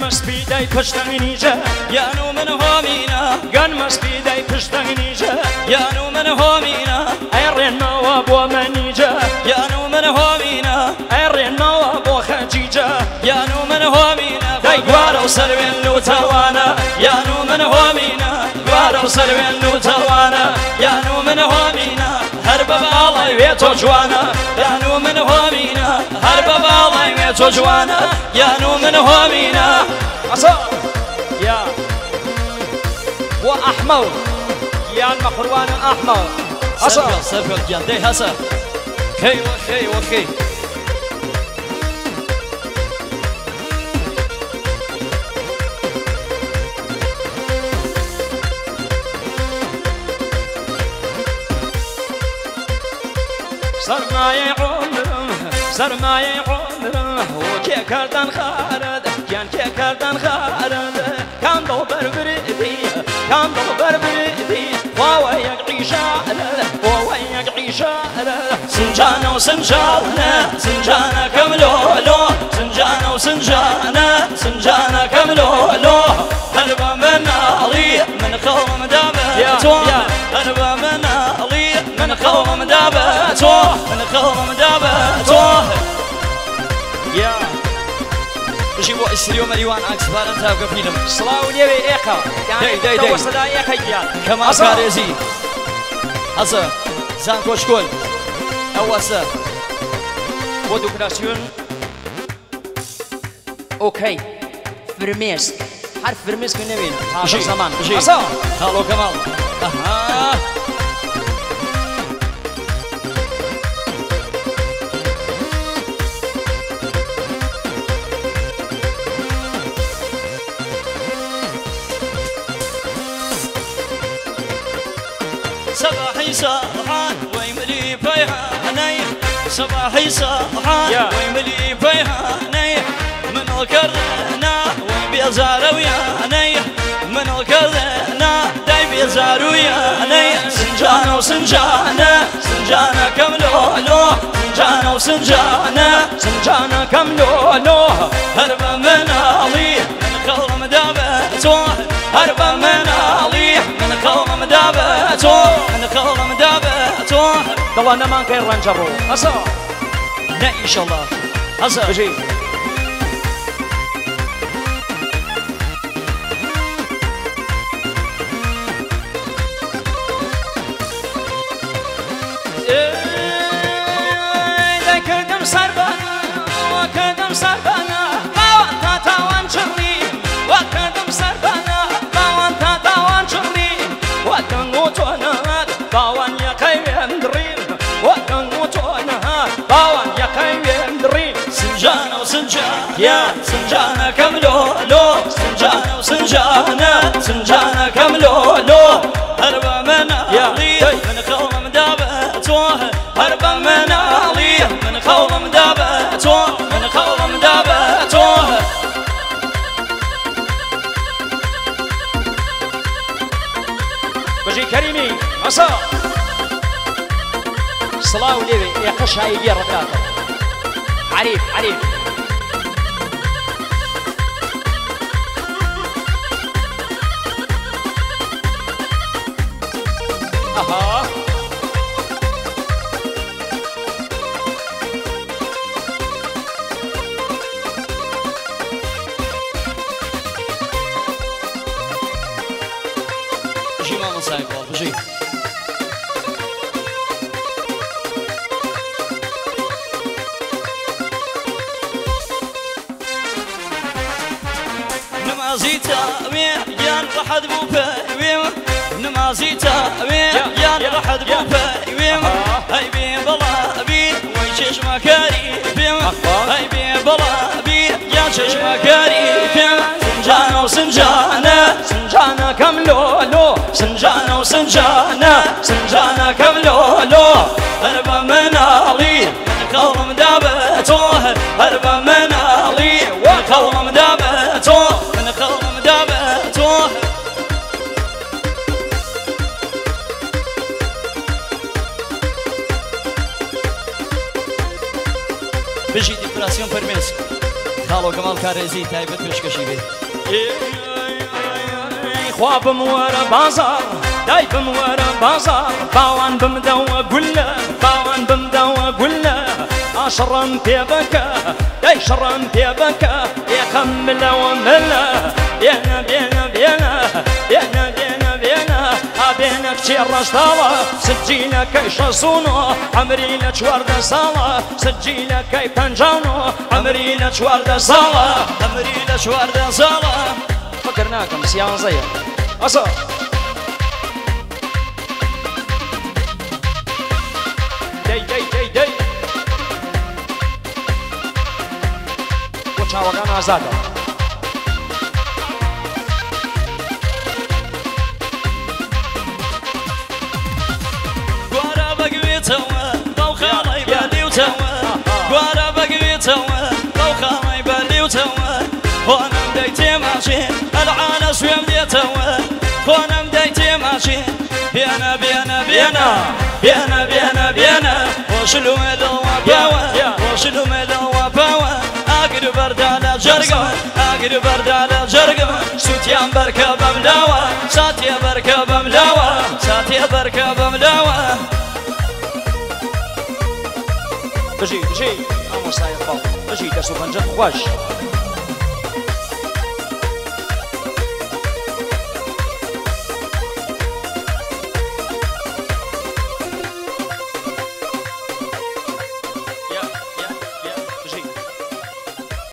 مسبيداي پشتنيجا يا نو من هومينا قن مسبيداي پشتنيجا يا نو من هومينا ايرين وابو منيجا يا نو من هومينا ايرين وابو خديجة يا نو من هومينا داي قوارو سروين لو توانا يا نو من هومينا قوارو سروين لو توانا يا نو من هومينا هرب بالله ويتو جوانا يا نو من هومينا هرب بالله ويتو جوانا يا نو من هومينا عصا يا وأحمر يا المقروان أحمر عصا سفر جان دي هسا خي وخي وخي سرمایه عمرم سرمایه عمرم وكي كردن خارد كان كي كردن خارد كان دو بربريدي كان دو بربريدي وياك عيشان وياك عيشان سنجانة وسنجانة سنجانة كم لولو سنجانة وسنجانة سنجانة كم لولو هربا من علي من قوم دابتو هربا من علي من قوم دابتو من قوم دابتو يا جيبوا السريو مريوان عكس بارن تابقى فيلم صلاو ليبي إيقا دي دي دي وصلا إيقا كما كاريزي هسا زانكو شكول أوسا ودوكراسيون أوكي فرميسك حرف فرميسك نبينا هذا زمان هسا هالو كمال أها صباحي صبحان ويملي فيها ني صباحي صبحان ويملي فيها ني من الكرنا وبيزار ويا ني من الكرنا داي بيزار ويا ني سنجانة وسنجانة سنجانة كم لولو سنجانة وسنجانة سنجانة كم لولو هربا من علي من قوم دابتو هربا من علي من قوم دابتو من قوم دابتو والله انا ما نكير رنجرو هسا لا ان شاء الله هسا بجي كدم سربانا وكدم سربانا باوان تاوان شرلي وكدم سربانا باوان تاوان شرلي وكنوتونا باوان يا كايم دريم وكنوتونا باوان يا كايم دريم سنجانة وسنجانة يا سنجانة كم لولو سنجانة وسنجانة سنجانة كم لولو هربا من علي من قوم دابتوه هربا من علي من قوم دابتوه من قوم دابتوه بجي كريمي مسا صلاو ليبي يا قشاي يا رباك عريف عريف اها بجي ماما صايب بجي نمازي تاوي يا رحد بو فاوي نمازي تاوي يا رحد بو فاوي هاي بي بلا بي ويشش مكاري بيم هاي بي بلا بي يا شش مكاري بيم سنجانة وسنجانة سنجانة كم لولو سنجانة وسنجانة سنجانة كم لولو هربا من علي من قوم دابتوه هربا من علي وقوم دابتوه من قوم دابتوه بجي ديكوراسيون فرميسك خاڵۆ کەماڵ کارێزی تایبەت پێشکەشی بێ. خوا بموەرە بازار، دای بموەرە بازار، باوان بمدەوە گولە، باوان بمدەوە گولە، ئاشڕم پێ بکە، دای شەڕم پێ بکە، یەکەم ملەوە ملە، بێنە بێنە بێنە بێنە بێنە بێنە، ئابێنە کچێ ڕەشتاڵە، سجیلەکەی 69، عەمری لە 14 ساڵە، سجیلەکەی 59، عەمری لە 14 ساڵە، عەمری لە 14 ساڵە. فکر ناکەم سیانزەیە. ئەسە دەی دەی دەی دەی بۆ چاوەکان ئازادە. گوارە بەگوێتەوە بەو خاڵی بەلیوتەوە، گوارە بەگوێتەوە بەو خاڵی بەلیوتەوە، خۆنم دەی تێماچێ ئەلعانە سوێم دێتەوە، خۆنم دەی تێماچێ بێنە بێنە بێنە بێنە بێنە بێنە، خۆشلومە دڵوە باوە، خۆشلومە دڵوە باوە، ئاگر بەردا لە جەرگم، ئاگر بەردا لە جەرگم، سووتیان بەرکە بەملاوە، ساتێ بەرکە بەملاوە، ساتێ بەرکە بەملاوە. بژی بژی ئامۆسای خۆ، بژی دەست و پەنجەت خۆش.